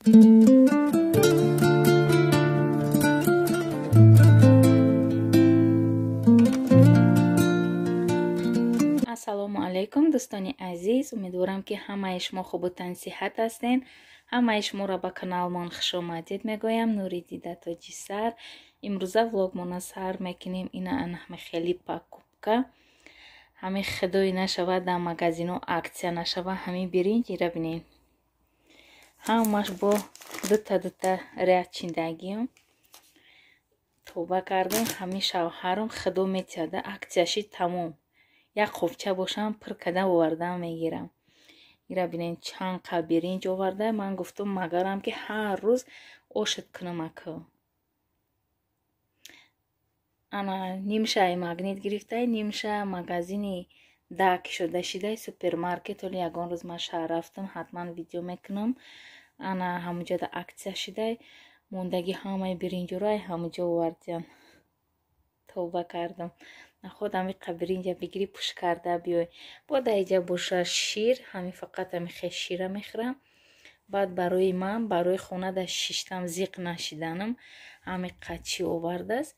Ассалому алайкум дӯстони азиз, умедворам ки ҳамаи шумо хубу тансиҳат ҳастен. Ҳамаи шуморо ба каналмон хушомадед мегӯям. Нури дида тоҷи сар. Имрӯза влогмона сар мекунем. Ина ана хеле покупка. Ҳамин худои нашава дар магазино акция нашава, ҳамин биринҷ ира бинен. Ҳамаш бо дута ряд чиндагиам. Тоба кардем, ҳамин шавҳарам худо метиҳада акцияши тамом. Як қопча бошам пур карда овардаам мегирам. Ира бинен чанд қа биринҷ оварда. Ман гуфтум магарам ки ҳар рӯз ошит кунам аку. Ана нимшаи магнит гирифтай, нимша магазини даки шуда шидай супермаркет. Ҳоли ягон рӯз ман шаҳр рафтам, ҳатман видео мекунам. Ана ҳамуҷода акция шидай, мондаги ҳамаи биринҷро ай ҳамуҷо овардиям. Тавба кардам. Наход ҳами биринҷа бигирӣ пуш карда биёй. Бо даиҷа боша шир, ҳами фақат ҳами хеш шира мехӯрам. Баъд барои ман, барои хона да шиштам зиқ нашиданам, ҳами қачи овардааст.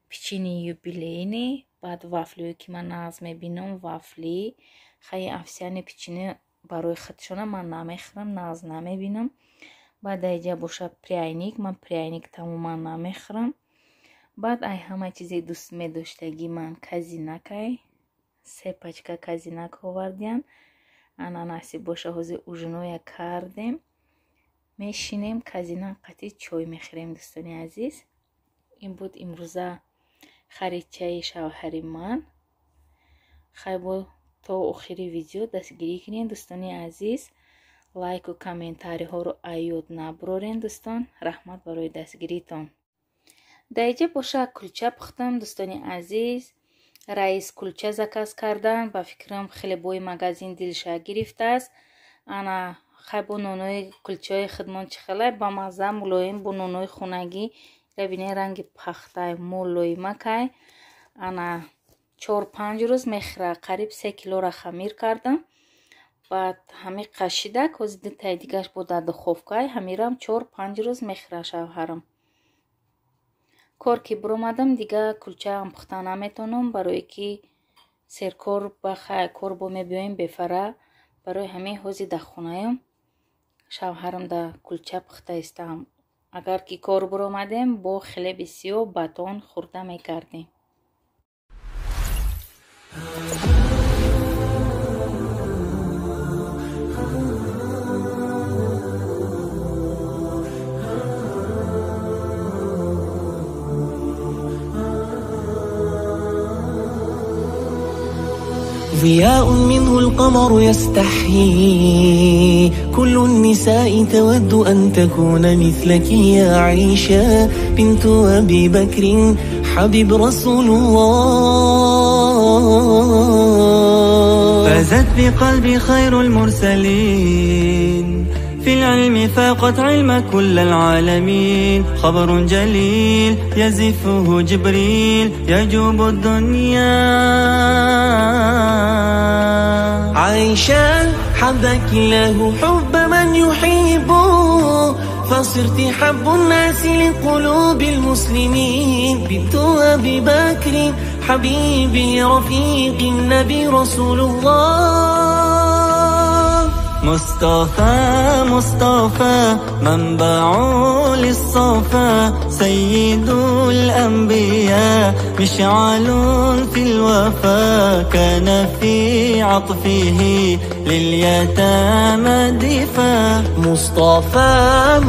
Печени юбилейни, баъд вафлиҳое ки ман нағз мебинам, вафли, хай овсяни печени барои худшона ман намехӯрам, нағз намебинам. Баъд даиҷа боша пряник, ман пряник тамоман намехӯрам. Баъд ай ҳама чизе дӯст медоштагӣ ман казинакай, се пачка казинак овардиян. Ана насиб боша ҳозир ужиноя кардем, мешинем казинак қатӣ чой мехӯрем дӯстони азиз. Ин буд имрӯза харидчаи шавҳари ман. Хай бо то охири видео дастгирӣ кунед дӯстони азиз. Лайку комментариҳоро айёд набурорен дӯстон. Раҳмат барои дастгиритон. Даиҷа боша кулча пухтам дӯстони азиз. Раис кулча заказ кардан, ба фикрам хеле бои магазин дилша гирифтааст. Ана хай бо нонои кулчаи худмон чӣ хелай ба мазза мулоим бо нонои хонагӣ. Бинед ранги пахтай мулоимакай. Ана 4-5 рӯз мехӯра, қариб 3 килора хамир кардам. Баъд ҳами қашидак, ҳозир дутаи дигаш бо дар духовкай, ҳамирам 4-5 рӯз мехӯра шавҳарам. Кор ки биромадам, дига кулчаам пухта наметонам, барое ки серкор ба хай кор бо мебиёем бефара. Барои ҳамин ҳозир дар хонаям шавҳарам да кулча пухта истаам. Агар ки кор биромадем, бо хлеби сиёҳ батон хӯрда мекардем. ضياء منه القمر يستحيي، كل النساء تود أن تكون مثلك يا عائشة بنت أبي بكر حبيب رسول الله. فازت بقلبي خير المرسلين، في العلم فاقت علم كل العالمين. خبر جليل يزفه جبريل يجوب الدنيا. عائشة حبك الله حب من يحبه، فصرت حب الناس لقلوب المسلمين. بنت أبي بكر حبيبي رفيق النبي رسول الله. مصطفى مصطفى منبع للصفا، سيد الأنبياء مشعل في الوفا. كان في عطفه لليتامى دفا. مصطفى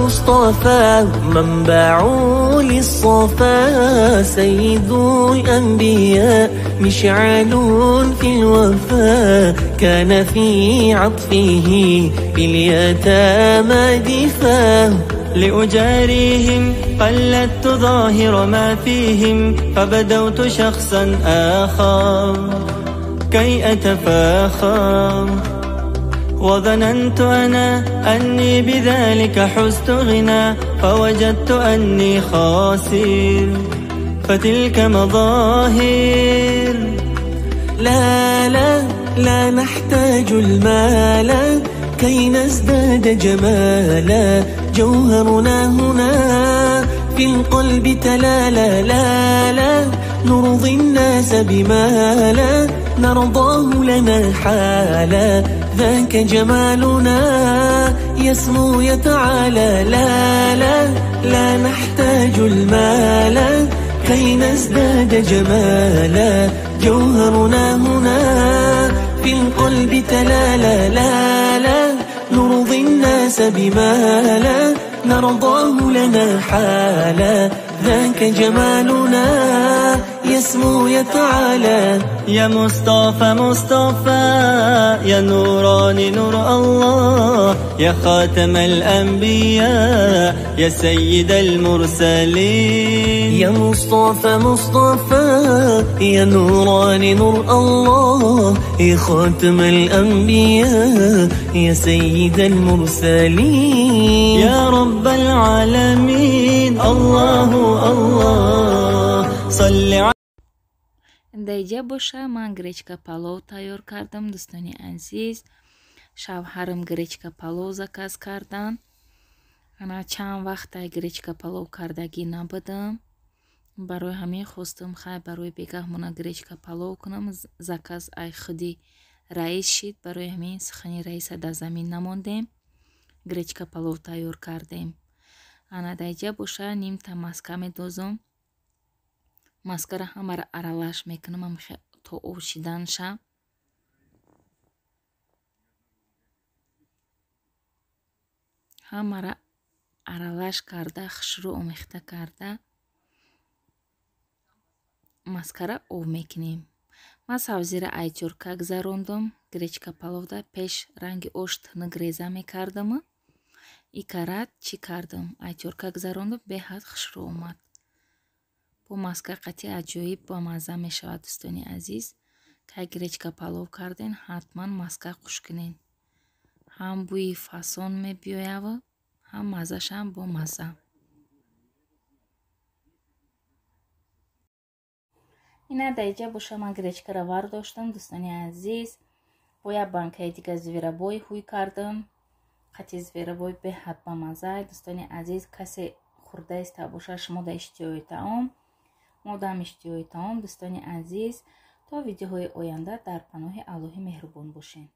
مصطفى منبع للصفا، سيد الأنبياء مشعل في الوفا. كان في عطفه لليتامى دفا. لأجاريهم قلدت ظاهر ما فيهم، فبدوت شخصا آخر كي أتفاخر. وظننت أنا أني بذلك حزت غنى، فوجدت أني خاسر فتلك مظاهر. لا لا لا نحتاج المال كي نزداد جمالا، جوهرنا هنا في القلب تلالا لا لا نرضي الناس بما لا نرضاه لنا حالا ذاك جمالنا يسمو يتعالى لا لا لا نحتاج المال كي نزداد جمالا جوهرنا هنا في القلب تلالا لا لا نرضي الناس بما لا نرضاه لنا حالا ذاك جمالنا يسمو يتعالى. يا مصطفى مصطفى يا نوراني نور الله يا خاتم الأنبياء يا سيد المرسلين. يا مصطفى مصطفى يا نوراني نور الله يا خاتم الأنبياء يا سيد المرسلين. يا رب العالمين الله الله صل. Даиҷа боша ман гречка палов тайёр кардам, дӯстони азиз. Шавҳарам гречка палов заказ кардан. Ана чанд вақта гречка палов кардагӣ набудам. Барои ҳамин хостам хай барои бегаҳмона гречка палов кунам. Заказ ай худи раис шид. Барои ҳамин сухани раиса дар замин намондем. Гречка палов тайёр кардем. Ана даиҷа боша нимта маска медозам. Маскара ҳамаро аралаш мекунам то об шиданша. Ҳамаро аралаш карда, хушрӯ омехта карда маскара об мекунем. Ман сабзиро айчорка гузарондам. Гречка паловда пеш ранги ош тунук реза мекардам. Икарат чӣ кардам? Айчорка гузарондам, беҳад хушрӯ омад. Бо маска қатъи аҷоиб бомазза мешавад, дӯстони азиз. Кай гречка палов карден, ҳатман маска қуш кунен. Ҳам бӯи фасон мебиёяв, ҳам маззашам бомазза. Ина даиҷа боша ман гречкаро вардоштам, дӯстони азиз. Бо як банкаи дига зверобой ҳуй кардам. Қатъи зверобой беҳад бамазза. Дӯстони азиз, касе хурдаиста боша, шумо да иштиҳои таом, модам иштиҳои таом. Дӯстони азиз, то видеоҳои оянда дар паноҳи Аллоҳи меҳрубон бошед.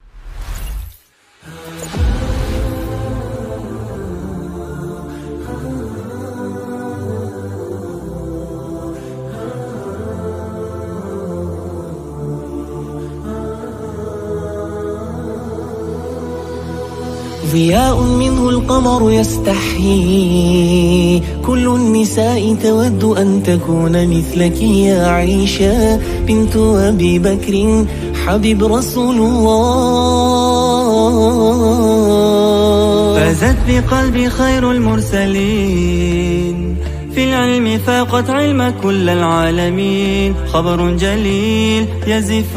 ضياء منه القمر يستحيي كل النساء تود أن تكون مثلك يا عيشة بنت أبي بكر حبيب رسول الله. فازت بقلبي خير المرسلين في العلم فاقت علم كل العالمين خبر جليل يزف.